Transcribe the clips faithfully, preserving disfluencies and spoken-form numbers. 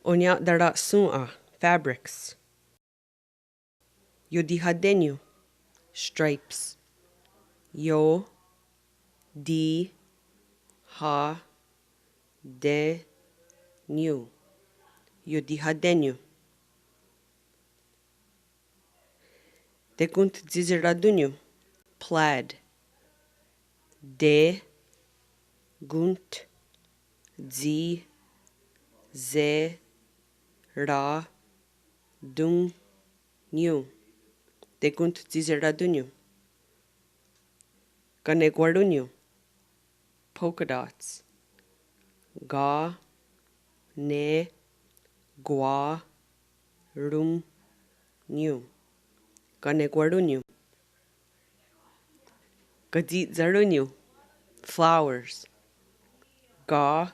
Onia'tara'shòn:'a, fabrics. Iotihaténion, stripes. Io, ti, ha, te, nion. Iotihaténion. Tekonttsitseratónnion, plaid. Te, kont, tsi, tse, ra, ton, nion. Tekonttsitseratónnion. Kanekwarónnion, polka dots. Ka, ne, kwa, ron, nion. Kanekwarónnion. Katsitsarónnion, flowers. Ka,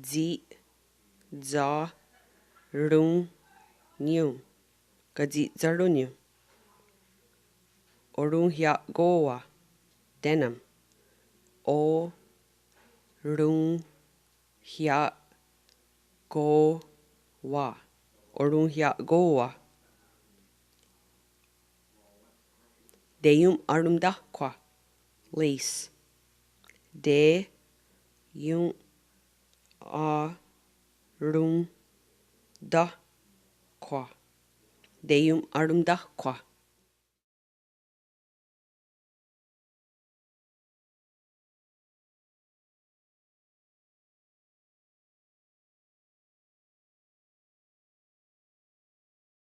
tsi, tsa, ron, nion. Katsitsarónnion. Oronhia'kó:wa, denim. O, ron, hia, kó:, wa. Oronhia'kó:wa. Teion'arontáhkhwa, lace. Te, ion, 'a, ron, tá, hkhwa. Teion'arontáhkhwa.